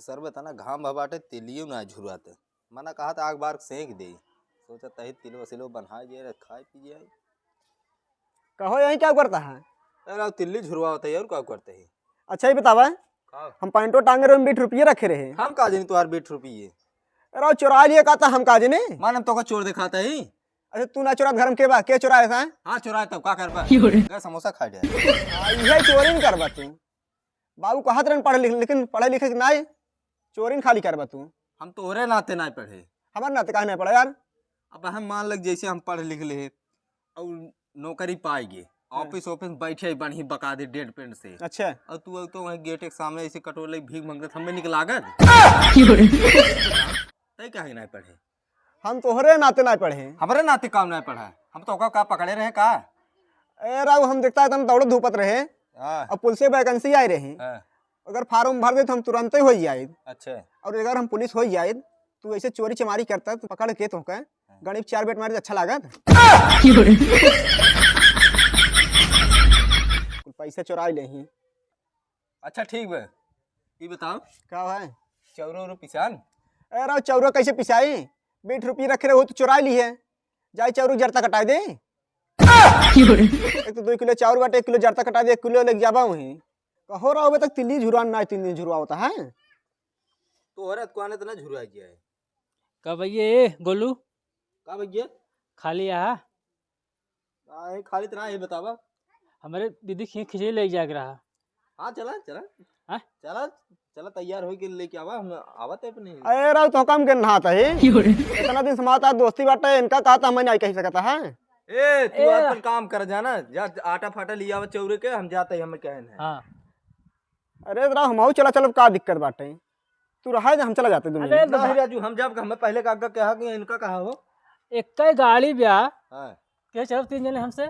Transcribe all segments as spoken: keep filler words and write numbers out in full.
सर बता ना, घाम भा बाटे, तिलियो ना झुराते। मना कहा था आग बार सेंक दे। सोचा तही तिलवा सिलवा बन्हा जे, खाए पी जाए। कहो, यहीं क्या करता है? अरे, तिल्ली झुरवा होता है, और क्या करते हैं? अच्छा, ये बतावा, का? हम पैंटो टांगे रहे, बीस रुपये रखे रहे। हम का जानी तुम्हार बीस रुपये? अरे, चुरा लिए का था, हम का जानी? माने हम तो का चोर दिखाता है? अच्छा, तू ना चुरा, घर में के बा, के चुराए था? हाँ, चुराए तब का करबा? क्यों रे? अगर समोसा खा जाए। हाँ, यह चोरी नहीं करबा तू। बाबू कहत रहन पढ़े लिखे, लेकिन पढ़े लिखे के नाई, चोरी न खाली करबा तू। हम तोहरे नाते नाई पढ़े। हमारे नाते काहे नहीं पढ़ा यार? अब हम मान लग जैसे हम पढ़ लिख ले और नौकरी पाएगी, हाँ। ऑफिस ऑफिस बैठे ही बढ़ी बका दे डेट पेन से। अच्छा। और तू तो वहीं गेट के सामने ऐसे कटोरे भीख मंगत हमें निकलागत। तय काहे नहीं पढ़े? हम तोहरे नाते ना पढ़े। हमरे नाते काम ना पढ़ा। हम तो ओका का पकड़े रहे का? ए राव, हम देखता है तुम दौड़त धूपत रहे। हाँ। अब पुलिस से वैकेंसी आई रही। हाँ। अगर फार्म भर दे तो हम तुरंत ही हो जाए। अच्छा। और अगर हम पुलिस हो जाए तो ऐसे चोरी चमारी करता तो पकड़ के तो का हाँ। गणित चार बेट मारे तो अच्छा लागत। कुल पैसा चुरा ले ही। अच्छा ठीक बा, ई बताओ। का भाई? चौरो उरो पिसान? ए राव, चौरो कैसे पिसाई? बीस रुपये रखे रहे हो तो चुराई ली है। जाई चौरो जरता कटाई दे। एक तो दो किलो चाउर बाटे, एक किलो जरता कटाई दे, एक किलो लेके जाबा वहीं। कहो राव, अबे तक तिल्ली झुरवान ना, तीन दिन झुरवा होता है। तोहरा दुकान इतना झुरवा गया है। का भैया, ए गोलू? का भैया? खाली आहा? काहे खाली इतना, ये बतावा। हमरे दीदी खी-, खिचड़ी ले जाके रहा। हाँ, चला, चला। हाँ? चला, चला, तैयार होके लेके आवा, हम आवत है अपने। अरे राव, तो काम के नहात है। क्यों रे? इतना दिन से हमारा दोस्ती बाटे, इनका कहा था, मैं नहीं कह सकता है। ए, तू ए। अपन काम कर जाना, जा आटा फाटा ले आवा चौरे के, हम जाते हैं, हमें कहन है। हाँ। अरे राव, हम चला, चलब, का दिक्कत बाटे? तू रहा है, हम चला जाते दोनों अरे जने। नहीं राजू, हम जब हमें पहले का, का कहा कि इनका कहा हो? एक ही गाड़ी ब्या। हाँ। के चलब तीन जने हमसे?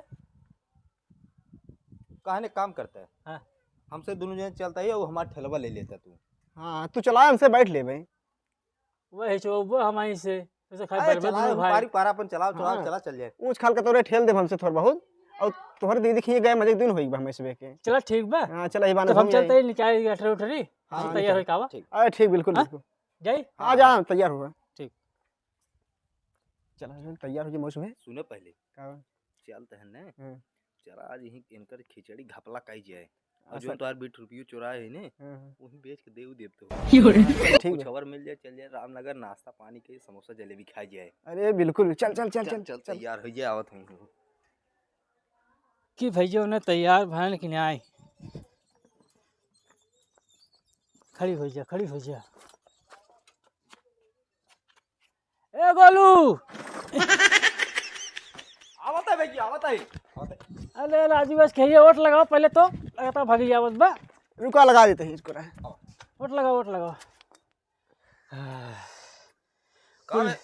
कहने काम करता है। हाँ। हमसे दोनों जने चलता है, वो हमारा ठेलवा ले लेता तू। हाँ, तू चला, हमसे बैठ ले भाई। वही चो, वो हमारी से, तो से खाई अरे बर्बाद चला, हो भाई। पारी पारा अपन चलाओ, चलाओ, हाँ। चला चल जाए। ऊँच खाल का तोरे ठेल दे हमसे थोड़ा बहुत, और तोहरे दीदी खिए गए मजे दिन होई बा हमें सुबह के। चला ठीक बा। हाँ, चला, ई बहाने तब हम घूम चलते आई। हैं, निकाल के अठारह उठारी, हाँ, हम तैयार निकल। होई का बा? ठीक। अरे ठीक, बिल्कुल, हाँ? बिल्कुल। जाई? हाँ, हाँ, जा, हाँ। तैयार हुआ। ठीक। चला, चल, तैयार हो जाए मौसम है। सुने पहले। का बा? चलते हैं ने। हाँ। चला, आज यहीं इनकर खिचड़ी घपला काई जाए। और अच्छा। जो तोहार बीस रुपये चुराए है ने, हाँ, हाँ। वहीं बेच के देऊ देब तो। ठीक कुछ बा। खबर मिल जाए, चल जाए रामनगर, नाश्ता पानी के, समोसा जलेबी खाई जाए। अरे बिल्कुल, चल, चल, चल, चल, चल, चल, चल। तैयार हो जाए, आवत हूँ। कि भैया उन्हें तैयार भैन कि नहीं? खड़ी हो जा, खड़ी हो जा। ए गोलू! आवत है भैया, आवत है, आवत है। अरे राजू, बस कहिए, वोट लगाओ पहले तो, लगातार भागी जावत बा। रुका, लगा देते हैं इसको। वोट लगाओ, वोट लगाओ। का रे,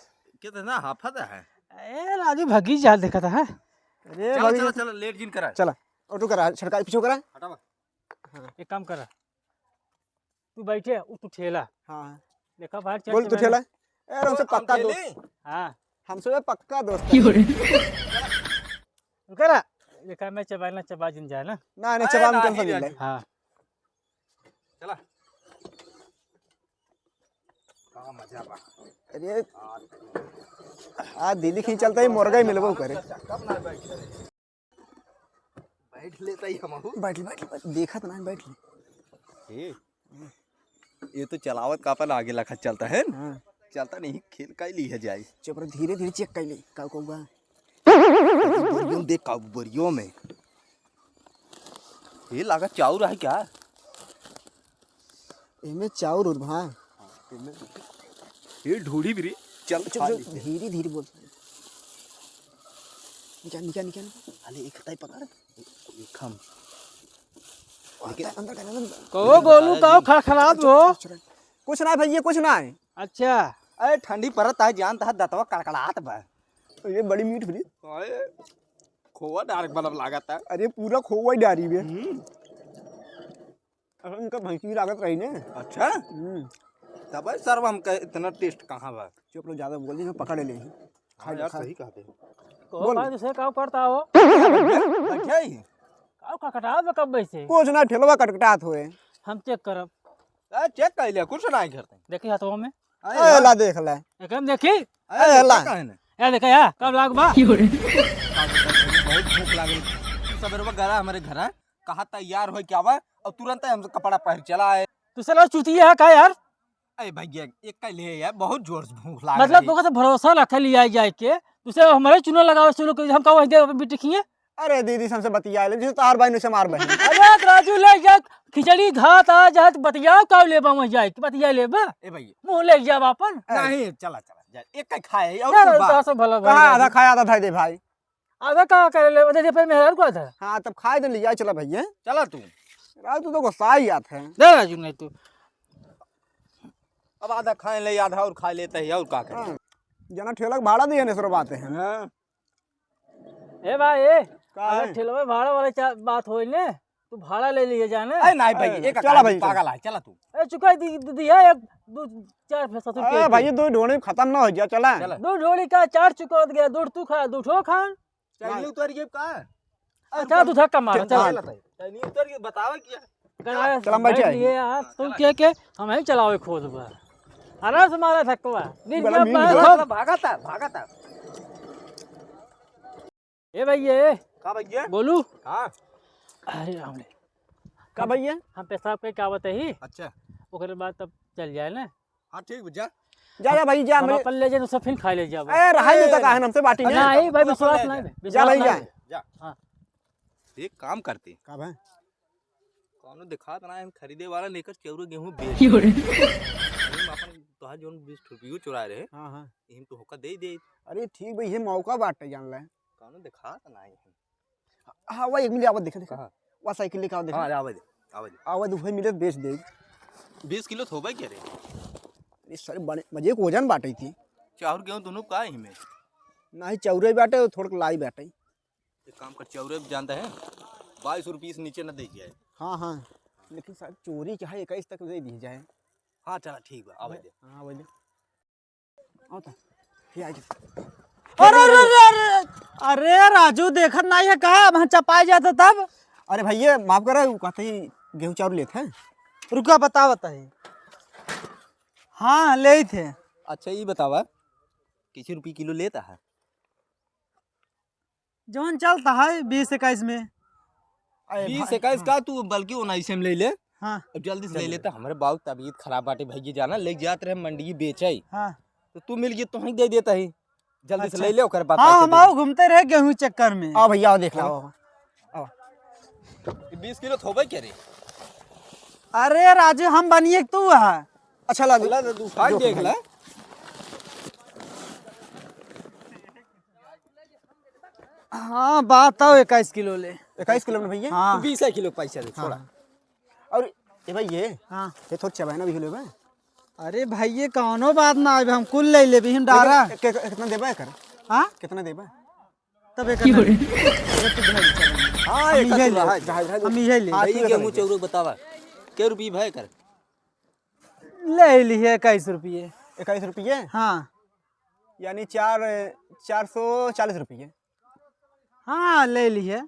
कितना हाफत है? ए राजू, भागी जा, देखा था, हाँ? अरे चलो, भागी चलो, जा। चलो, लेट जिन करा। चला, ऑटो करा, छड़का पीछे करा। हटावा। हाँ। एक काम करा, तू बैठे, उ तू ठेला। हाँ। देखा बाहर चल बोल, तू चला। ठेला। ए, हमसे हम पक्का ठेले? दोस्त। हाँ। हमसे पक्का दोस्त है। क्यों रे? रुका ना। देखा मैं चबाना चबा जिन जाए ना। ना, नहीं, अरे, चबा में ना, टेंशन नहीं नहीं ले। हाँ। चला। का मजा बा। अरे, आ दिल्ली खींच चलता है, मुर्गा ही मिलबो करे। कब ना बैठ। बैठ लेता ही हमहू। बैठ, बैठ, बैठ, देखत ना, बैठ ले। ए, ये तो चलावत का अपन आगे लखत चलता है। हाँ। चलता नहीं, खेल का ही लिया जाए। चुप रह, धीरे धीरे चेक कर ले, काऊ काऊ बा। बोरियो में देख, काऊ बोरियो में। ये लागा चाउर है क्या? एमे चाउर उर भा। ये ढूढ़ी भी रे, चल चुप, खा चुप, ले। धीरे धीरे बोल। निकाल, निकाल, निकाल, निकाल। अरे एक ताई पकड़। एक हम। लेकिन अंदर कर, अंदर कर। कहो गोलू, कहो खड़खड़ात हो। कुछ ना भैया, कुछ ना है। अच्छा। अरे ठंडी परत है, जानता है दतवा कड़कड़ात बा। ये बड़ी मीठ भरी। अरे खोवा डार्क बल्ब लागत है। अरे पूरा खोवा ही डारी बे। हम्म। अरे इनका भैंसी लागत रही ने। अच्छा? हम्म। तब है सर हमका इतना टेस्ट कहाँ बा? चुप रहो, ज्यादा बोल दी तो पकड़ ले। हाँ यार, सही कहते हो। कहो बोल। भाई, दूसरे काम करता हो। बैठे ही। काऊ कटकटात बा कब से? कुछ ना, ठेलवा कटकटात होए। हम चेक करब। ए, check कर लिया, कुछ ना है घर में। देखी हाथवा में। अरे ए, यार। ला देख ले। एकदम देखी। अरे, ए, ला। का है ना? ए, देखा यार, कब लाग बा? बहुत भूख लागल। सबेरवा गरा हमरे घरा, कहा तैयार होइके आवा, और तुरंत हमसे कपड़ा पहन चला आए। तू साला चुतिया है का यार? अरे भैया, एक का ले यार, बहुत जोर से भूख लाग मतलब, रही। तोका से भरोसा रखे लिया जाए के, तू से हमरे चूना लगावे शुरू कर, हम का वहीं दे बिटिकिए? अरे दीदी, हमसे बतिया ले, जैसे तोहार बहिन उसे मार बहिन। अरे राजू, ले जा, खिचड़ी घात आ जात, बतियाओ का लेबा वहीं जाए के, बतिया लेबा। ए भैया। मुँह ले जाब आपन। नहीं, चला, चला, जा, एक का खाए, और चल, कुछ बा? तो से भला कहाँ भला आधा खाए, आधा धर दे भाई। आधा का करे ले, दे दे, पर मेहरारू को आधा। हाँ, तब खाए दे, ले जाए, चला भैया। चला तू। राजू, तू तो गुस्सा ही आत है। दे राजू, नहीं तू। अब आधा खाए ले, आधा और खा लेते हैं, और का करें? हाँ, जना ठेला के भाड़ा दिए ने, सरो बात है। हाँ। ए भाई, ए, का अगर है? ठेलवे भाड़ा वाला चा-, बात होई ने, तू भाड़ा ले लिए जाने। ए, नहीं भाई, ए, एक चला भाई, पागल चला। है, चला तू। ए, चुका दी, दी, दिया एक, दो, चार पैसा तू ए, के भाई, दे। दो ढोने खत्म ना हो जा, चला। चला। दो ढोने का चार चुका गया, दो तू खा, दो ठो खा। चैनी उतर गई का? अच्छा, तू धक्का मार, चल, चल। चल, चल। चैनी उतर गई, बतावा क्या? कनाया चल, हम बैठे बैठ हैं। लिए यार, तू के, के, हम ही चलावे खोद बा। आराम से मारा धक्का। गिर बड़ा गया, मीन बाहर है। खोद। भागा था, भागा था। ए भैया, ए। का भैया? बोलू? हाँ। अरे राम रे। का भैया? हम पेशाब करके आवत ही। अच्छा। ओकरे बाद तब चल जाए ना। हाँ, ठीक बा, जा। जा, जा भाई, जा, हम मेरे अपन ले जाए, तो सब फिर खा ले जाबो। ए, रहाई ए, देता का है, हमसे बाटी अरे, नहीं। नहीं, भाई, तू अपन विश्वास ले नहीं जा। बे, जा विश्वास भाई, नहीं जा। बे। जा। हाँ। एक काम करते। का भाई? कौनो देखात ना है, हम खरीदे वाला लेकर चौरे गेहूं बेच क्यों रे? हम अपन तोहार जोन बीस रुपयो चुराए रहे, हाँ, हाँ। इहम तो होका दे दे। अरे ठीक भाई, ये मौका बाटे, जान ले। कौनो देखात ना है। हाँ, वही एक मिनट, आवत देखा, देखा। कहाँ? वह साइकिल लेके आवत देखा। हाँ, आवे दे, आवे दे। आवत उहे मिलत बेच दे। बीस किलो थोबे के रे? अरे सर, बड़े मजे के वजन बाटे थी। चाउर गेहूं दोनों का ही में? नाही, चाउरे बाटे, थोड़क लाई बाटे। एक काम कर, चाउरे जानता है, बाईस रुपये से नीचे न दे जाए। हाँ, हाँ, लेकिन सर, चोरी क्या है, इक्कीस तक दे दी जाए। हाँ, चला, ठीक बा, आवे दे। हाँ, आवे दे। आओ तो। ये आ गया। अरे, अरे, अरे, अरे, अरे, राजू, देखत नाहीं है का? वहाँ चपाई जाता तब। अरे भैया, माफ करा, वो कहते ही गेहूं चाउर लेत है। रुका, बतावत ही। हाँ, लेत है। अच्छा, ये बतावा, कैसे रुपये किलो लेता है? जौन चलता है बीस इक्कीस में। अरे बीस भाई, इक्कीस हाँ। का तू बल्कि उन्नीस में ले ले। हाँ। अब जल्दी से ले ले। ले ले तो हमरे बाबू तबीयत खराब बाटे भैया, जाना ले जात रहे मंडी बेचे। हाँ। तो तू मिल गई तो ही दे देता ही। जल्दी से अच्छा। ले ले ओकर बाद हाँ, पैसे हम दे दे। आओ घूमते रहे गेहूं चक्कर में। आओ भैया, आओ देख लो, हाँ। आओ, आओ। ये बीस किलो थोबे के रे? अरे राजू, हम बनिए तू है। अच्छा, ला दे। ला दे, तू उठा के जो देख भाई। ले। हाँ, बात आओ, इक्कीस किलो ले। इक्कीस किलो में भैया? हाँ। तो बीस किलो पैसा दे, हाँ। छोड़ा। और ए भाई, ये, हाँ। ये थोड़ा चबाना भी ले बा। अरे भाई, ये कौनो बात ना आवे, हम कुल ले लेबे, हम डारा। लेकिन के-, के-, कितना देबा एकर? हाँ? कितना देबा? तब एकर की ना बोले? हाँ, हम एक इहे ले। रहा है। हम इहे ले। हाँ, भाई, ठीक है, ये मुँह भैया। चौरो बतावा, के रुपये भाई कर? ले लिहे इक्कीस रुपये। इक्कीस रुपये? हाँ। यानी चार, चार सौ चालीस रुपये। हाँ, ले लिहे।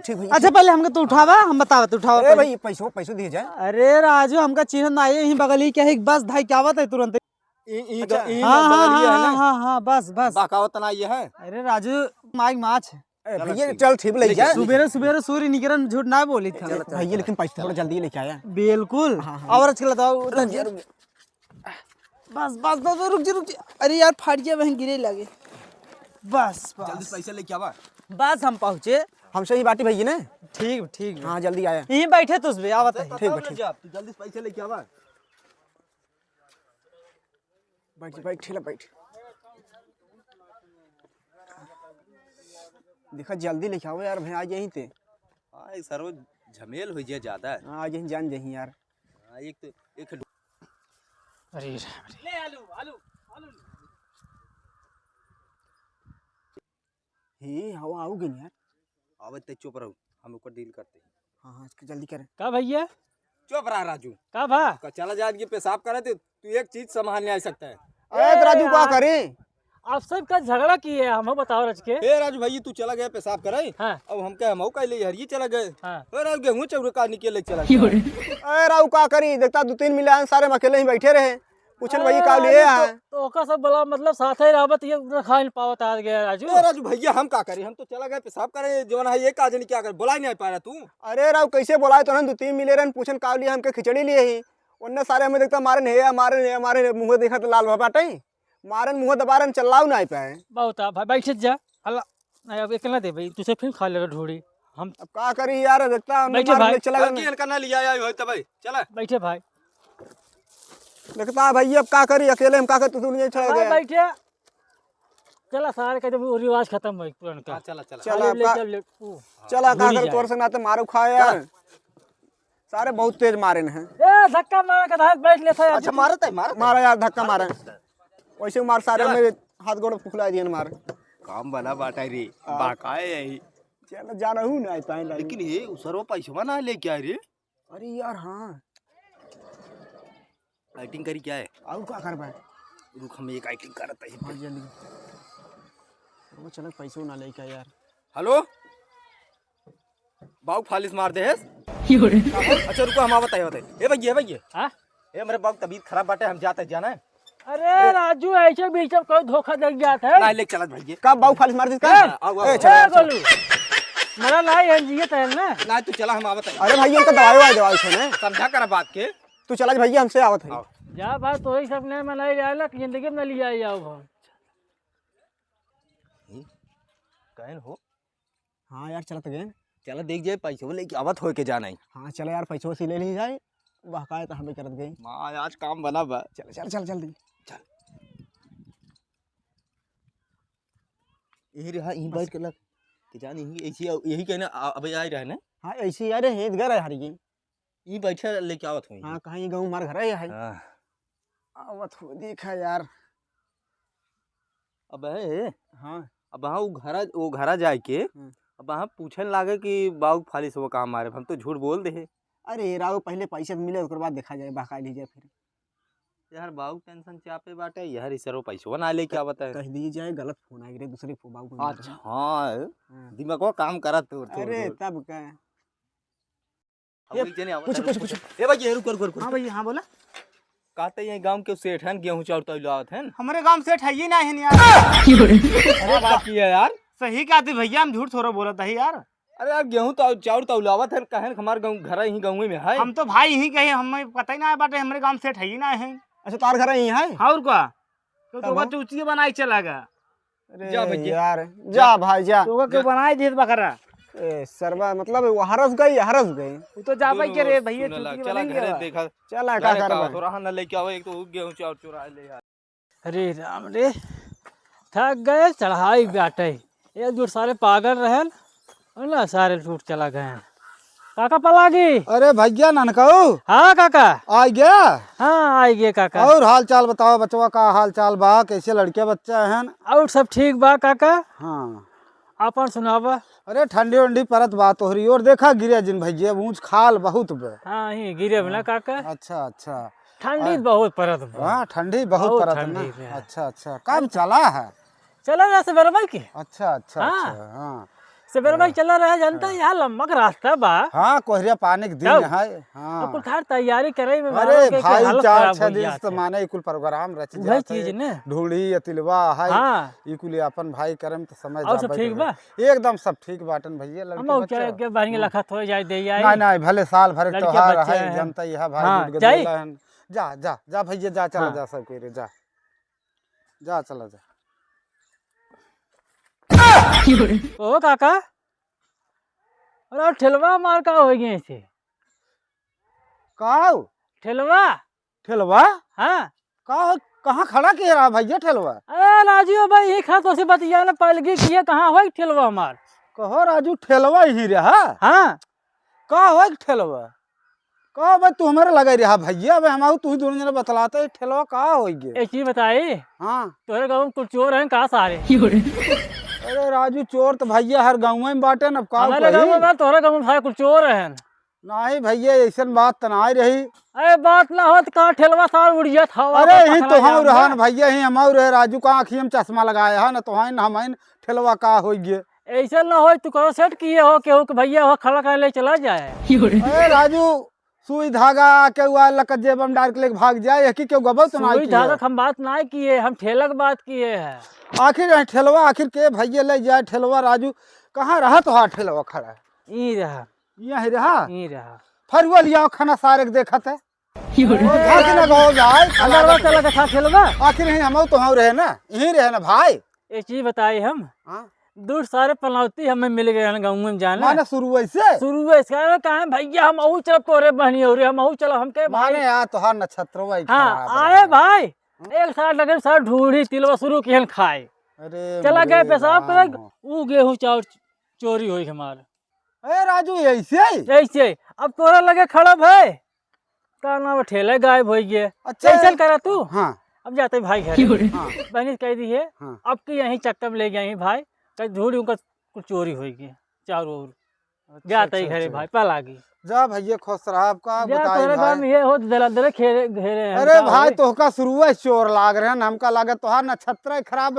ठीक भैया, अच्छा, ठीक। पहले हमके तू उठावा, हम बतावत, उठावा ए पहले। भाई, पैसो, पैसो दिए जाए। अरे राजू, हमका चिन्ह ना आए, यहीं बगल ही क्या है, एक बस धाई के आवत है तुरंत। ई, ई अच्छा। ग-, ई हाँ, हाँ, बगलिया है हाँ, ना? हाँ, हाँ, बस, बस। बहकावत ना ये है। अरे राजू, माइक माछ। ए, चलो भैया, ठीक। चल, ठीक, ले लेके जा। सुबेरे, सुबेरे सूर्य निकरन झूठ ना बोली था। चलो, चलो, भैया, चलो। लेकिन पैसा थोड़ा जल्दी लेके आया। बिल्कुल। हाँ, हाँ। और आजकल बताओ, रुक जा, रुक जा। बस, बस, बस, रुक जा, रुक जा। अरे यार, फाट गया, वहीं गिरे लगे। बस, बस। जल्दी से पैसा लेके आवा। बस, हम पहुँचे। हमसे ही बाटी भैया ने। ठीक, ठीक। हाँ, जल्दी आया। यहीं बैठे तो उसबे, आवत है। ठीक बा, ठीक। जा, तू जल्दी से पैसा लेके आवा। बैठ, बैठ, ठेला बैठ। देखा, जल्दी लेके आओ यार, भाई, आ जाही ते। हाँ, ये सरवा झमेल हो जाए ज्यादा। हाँ, आ जाही, जान जाही यार। हाँ, एक तो, एक अरे राम रे। ले आलू, आलू, आलू ले। हे, हवा आऊ गई यार। आवे ते चुप रहो, हम ओकर डील करते हैं। हाँ, हाँ, इसके जल्दी करें। का भैया? चुप रहा राजू। का भा? का चला जाए कि पेशाब करे तो तू एक चीज संभाल नहीं आ सकता है। अरे तो राजू, का यार। करे? आप सब का झगड़ा किए हैं, हमहू बताओ रच के। ए राजू भाई, तू चला गया पेशाब करे। हाँ। अब हमके हमहू का ले हरिये चला गए। हाँ। ए राजू, गेहूं चौरे का निकले चला गया। अरे राजू का करी, देखता दो तीन मिले आन, सारे हम अकेले ही बैठे रहे। पूछन भाई का लिए तो, है? तो ओका सब बोला, मतलब साथ ही रहबत ये उतना खा नहीं पावत आ गया राजू। ए राजू भैया, हम का करी, हम तो चला गए पेशाब करे, जवन है ये का जनी क्या करे, बोला ही नहीं पा रहा तू। अरे राजू कैसे बोलाए तो हम दो तीन मिले रहन, पूछन का लिए हमके खिचड़ी लिए ही। उनने सारे हमें देखता मारे नहीं, मारे नहीं, मारे नहीं, मुंह देखा तो लाल भा बाटे। मारन मुंह दबारन चलाऊ ना पाए। बहुत आ भाई, बैठ जा। हल्ला, नहीं, अब एक ना दे भाई, तुझे फिर खा लेगा ढोड़ी। हम अब का करी यार, देखता हम बैठे मार भाई। ले चला गया। इनका ना लिया आया हो तब चला। बैठे भाई। देखता है भाई, अब का करी, अकेले हम का कर, तू दुनिया छोड़ भाई गया। बैठे। चला सारे का जब वो रिवाज खत्म हो पुरान का। हाँ, चला, चला। चला, ले, ले, का, चल, ले, ओ। चला, का भूली कर जाए। तोर से ना तो मारो खाए यार। चला। सारे बहुत तेज मारे हैं। ए, धक्का मारा के धार बैठ लेता है। अच्छा, मारत है, मारत है। मारा यार, धक्का मारा। वैसे मार सारे चला। मेरे हाथ गोड़ फुखला दिए मार। काम बना बाटा रे, हाँ। बाका है यही। चल, जाना हूँ ना, पाए ना। लेकिन ये उसरो पैसवा ना लेके आए रे। अरे यार, हाँ। Acting करी क्या है? और का करबा? रुक, हम एक acting करत है। हाँ, जल्दी। वो चलक पैसो ना लेके आए यार। Hello? बाऊ फालिस मार दे है। अच्छा रुको, हम आवत है, आवत है। ए भैया, ए भैया। हाँ? ए, हमरे बाऊ तबीयत खराब बाटे, हम जाते जाना है। अरे ए। राजू, ऐसे भी सब कोई धोखा दे जात है। ना, ले चलत भैया। का बाऊ फालिस मार दिस का? ए, आओ, आओ, ए, आओ। चला, ए, चला। गोलू। मरा ना, ये जियत है ना। ना, तू चला, हम आवत है। अरे भाई, उनका दवाई वाई दवाई सुने। समझा करा बात के। तू चला भैया, हमसे आवत है। आओ। जा बात तो ही सब नहीं मनाई जाए ना, जिंदगी में ना लिया जाओ हम। हम्म? कहन हो? हाँ यार, चलत गए। चला देख जाए, पैसो लेके आवत होए के जाना ही। हाँ, चला यार, पैसो से ले ली जाए। बहकाए तो हमें करत गई। माँ, आज काम बना बा। चल, चल, चल, जल्दी। चल। यही रहा, यहीं बस। बैठ के लग। के जान यही, ऐसी, यही कहना, आ, अबे आ ही रहा ना? हाँ, ऐसी यार, हेत घर है हरी। ई बैठे लेके आवत होई। हाँ, कहाँ ये गाँव हमार घर है, है? हाँ। आवत हो, देखा यार। अब है। हाँ। अब हाँ, वो घरा, वो घरा जाए के, हम्म। अब हाँ पूछन लागे कि बाऊ फालिस वो काम मारे, हम तो झूठ बोल दे है। अरे राव, पहले पैसे तो मिले, ओकर बाद देखा जाए, बहका ली जाए फिर। यार, बाऊ tension चापे बाटे, यार, ई सरो पैसवा ना लेके आवत है। कह दी जाए, गलत फोन आ गया, दूसरे फो-, बाऊ को अच्छा, मार। हाँ। हाँ। दिमागवा काम करत तोर, तोर, अरे, तोर। तब का? अब ये एक जने आवत कुछ, है, कुछ, रुक, कुछ। रुक। ए भाई, ये रुक, रुक, रुक, रुक। हाँ भैया, हाँ, बोला। कहते ये गांव के सेठ हैं, गेहूं चाउर तौल आवत हैं। हमरे गांव सेठ है ही ना है यार। अरे बात ये है यार। सही कहते भैया, हम झूठ थोड़ा बोलत है यार। अरे यार, गेहूं तो चाउर तौल आवत हैं, कहें हमार गांव, घर ही गांव में है। हम तो भाई यहीं के हैं, हमें पता ही ना है बाटे, हमरे गांव सेठ है ही ना है। अच्छा, तार घर यहीं है? और का? तो, तो तब वो हो? चूतिया बनाई चला गा। अरे जा भैया। यार, जा जा। भाई, जा। तो ओका के जा। बनाई देत बकरा। ए, सरवा, मतलब, वो हरस गई, हरस गई। वो तो जाबे दोनों के रे ओर भैया, सुने लाग। चूतिया चला बनाई घरे देवा। देखा। चला, का घरे का करबा? हो रहा न लेके आवे, एक तो गेहूं चाउर चुरा ले यार। अरे राम रे, थक गए, चढ़ाई बाटे। एक जुट सारे पागल रहल, और ना सारे लूट चला गए। काका पलागी। अरे भैया ननकाऊ। हाँ काका। आ गया? हाँ, आ गए काका। और हाल चाल बताओ बचवा, का हाल चाल बा, कैसे लड़के बच्चा हैं? और सब ठीक बा काका। हाँ। आपन सुनावा। अरे ठंडी उंडी परत बा तोहरी ओर, देखा गिरे जिन भैया, ऊंच खाल बहुत बे। हाँ, ही गिरे बना हाँ। काका। अच्छा, अच्छा। ठंडी हाँ। बहुत परत बा। हाँ, ठंडी बहुत बहुत परत ठंडी ना। बा। अच्छा, अच्छा। कब चला है? चला रहा सबेरवा के। अच्छा, अच्छा, हाँ। अच्छा, हाँ। सबेरवा के हाँ। चला रहा, जानता हाँ। है, यहाँ लम्बा का रास्ता बा। हाँ, कोहरिया पानी के दिन तब? है। हाँ। अब कुल खार तैयारी करे में अरे मालूम के, के भाई, हालत चार खराब छह हो दिन जात से है। माने कुल program रच वही जात है। चीज ने। ढूढ़ी, अतिलवा है। हाँ। ई कुल अपन भाई करे में तो समय और सब जाबे ठीक करे। बा? एकदम सब ठीक बाटन भैया, लड़के हम बच्चे। के बहन के हाँ। लखत हो जाए दे आई। नहीं, नहीं, भले साल भर के लड़के त्योहार बच्चे है, हैं। जनता यह भाई हाँ, लूट के जाई। देला हन। जा, जा, जा भैया, जा, चला हाँ। जा सब कोई रे, जा। जा, चला जा। ओ काका, अरे ठेलवा मार का हो गए से? का हो? ठेलवा। ठेलवा? हाँ। का हो, कहाँ खड़ा किया रहा भैया ठेलवा? अरे राजू भाई, ये खा तो से बतिया ना, पलगी किया, कहाँ हो ठेलवा मार? कहो राजू, ठेलवा ही रहा? हाँ। का हो ठेलवा? का भाई, तू हमारे लगे रहा भैया, अबे हम आऊ, तू ही दोनों जने बतलाते हैं, ठेलवा का हो गया? एक चीज बताई? हाँ। तोहरे गाँव में कुल चोर हैं का सारे? अरे राजू, चोर तो भैया हर गाँव में बाटे न, अब का हमारे कही? गाँव में ना, तोहरे गाँव में सारे कुल चोर हैं। नाहीं भइया, अइसन बात त नाहीं रही। अरे बात ना होत, कहाँ ठेलवा सार उड़ियत हवा अरे पर यहीं पथरा तोहउँ जाम रहा बा। न भइया, यहीं हमउँ रहे राजू, कहाँ आँखी में चश्मा लगाए हा न तोहइँ न हमइँ, ठेलवा का होइ गे। अइसन ना होई, तू करो सेट किहे हो, केहू के भइया हो खड़ा कर ले चला जाए। अरे राजू, सुई धागा केहू आ लक जेब में डाल के लेके भाग जाए, यही केहू गबो तो नाहीं सुई किहे। धागा के हम बात नाहीं किहे, हम ठेला के बात किहे है। आखिर यहीं ठेलवा, आखिर के भइया ले जाए ठेलवा राजू, कहाँ रहा तोहार ठेलवा खड़ा? ई रहा। यहीं रहा? ई रहा। फरुआ लियाओ खाना सारे के देखत है। यो रे। ओ, भाग ना गो भाई, अंदरवा चला के खा खेलबा। आखिर यहीं हमहू तो हम रहे ना, यहीं रहे ना भाई। एक चीज बताई हम, हाँ? दू सारे पनौती हमें मिल गए हैं गाँव में जाने। माने शुरू ऐसे? शुरू ऐसे, अरे कहाँ भइया, हमहू चलब तोरे बहनी हो रे, हमहू चलब, हमके भाई। माने यार तोहार नक्षत्र वही हाँ, खराब आए रहे। भाई, एक साथ लगे साथ ढूढ़ी तिलवा शुरू किहन खाए। अरे चला गए मोरे पेशाब करे, राम। ऊ गेहूं चाउर चोरी होई हमार। ए राजू, ऐसे ही? ऐसे ही। अब तोरा लगे खड़ा भाई, का नाम है, ठेले गायब होई गए। अच्छा। ऐसन करा तू? हाँ। अब जाते भाई घर। हाँ। बहनी से कह दी है, हाँ। अब की यहीं चक्कर में ले गए हैं भाई, कहीं ढूंढी उनका कुछ चोरी होई गई, चारों ओर। अच्छा, जाते ही अच्छा, घरे अच्छा। भाई, पलागी। जा भइया, खुश रहा, अब का जा, बताई तोरे भाई। गाँव में ये होत दला दले खेरे, घेरे हैं, अरे का भाई, होई? तोहका शुरुए से चोर लाग रहे हैं, हमका लागे तोहार नक्षत्र ही खराब